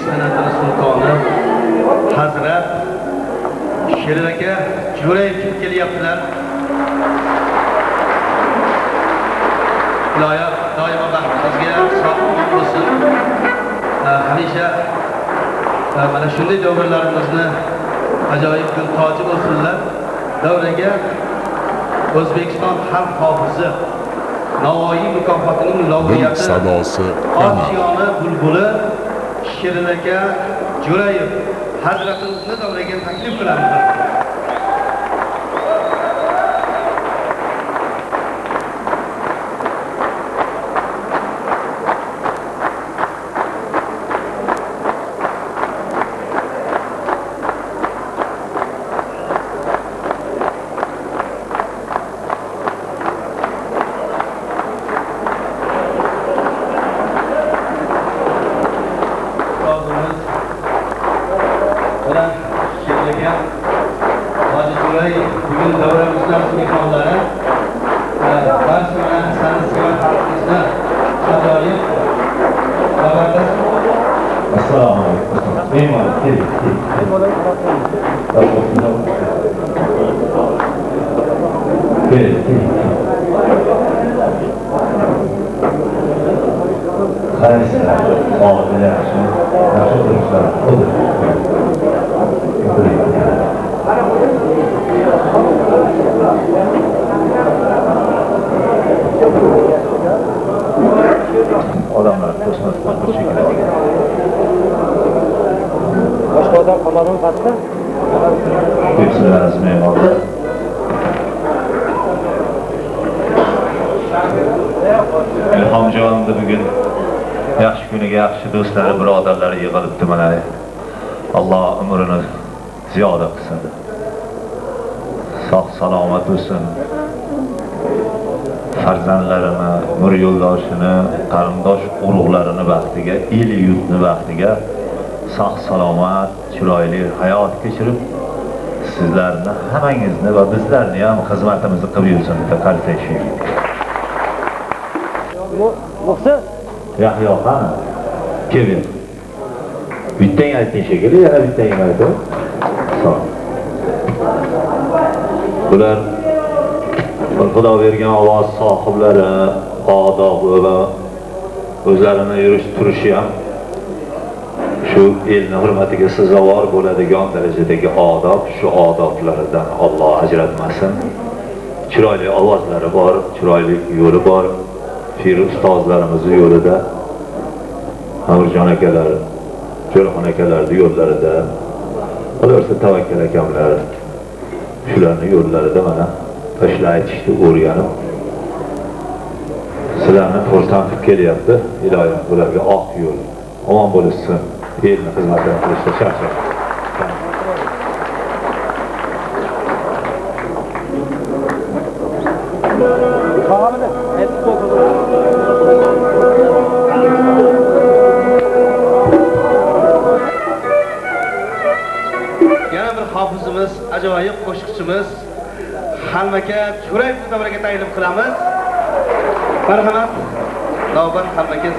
San'atini sultoni Hazrat Sheril aka Jo'rayev kelyaptilar. Iloyo doimo baxtimizga sog' omon bo'lsin. Hamisha mana shunday davrlarimizni ajoyib gul toji bo'lsinlar. Davraga O'zbekiston xalq hofizi Navoiy mukofotining laureati sadosi kanal. Oshiyona bulbuli Sheril aka Jo'rayev hazratimizni davraga taklif qilamiz. Bugun davramizda mehmonlari barcha mana san'atsevar xalqimizni ajoyib zabardast. Assalomu alaykum. Mehmon, keling, keling. Keling, keling. Qaraysizlar, sog'lig'i yaxshi, yaxshi o'tiribsizlar. O'tiring. O'tiring. Odamlar to'smasdan bir chekiladigan. Boshqa odam qolmadimi pastda? Ko'psizlar mehmonlar. Ilhomjonimni bugun yaxshi kuniga yaxshi do'stlari, birodarlari yig'ilibdi mana. Alloh umrini ziyoda qilsin. Sog' salomat bo'lsin. Farzandlarini, umr yo'ldoshini, qarindosh urug'larini baxtiga, el yurtni baxtiga sog' salomat, chiroyli hayot kechirib, sizlarni hammangizni va bizlarni ham xizmatimizni qilib yursin bitta qarsak shu. Muhsin Yahyo qani? Kelin. Bittang aytding shekilli, yana bittang aytib. Sog'. Bular bir Xudo bergan ovoz sohiblari, odobi va o'zlarini yurish turishi ham shu elni hurmatiga sazovor bo'ladigan darajadagi odob, shu odoblaridan Alloh ajratmasin. Chiroyli ovozlari bor, chiroyli yo'li bor. Pir ustozlarimizni yo'lida, Amirjon akalar, Jo'raxon akalarning yo'llarida, qolaversa Tavakkal akamlar, shularning yo'llarida mana qo'shiq aytishni o'rganib, sizlarni xursand qilib kelyapti. Iloyim bularga oq yo'l, omon bo'lishsin, elni xizmatini qilishda charchasin. Yana bir hofizimiz, ajoyib qo'shiqchimiz Halma aka Jo'rayevni davraga taklif qilamiz. Marhamat, navbat Halma aka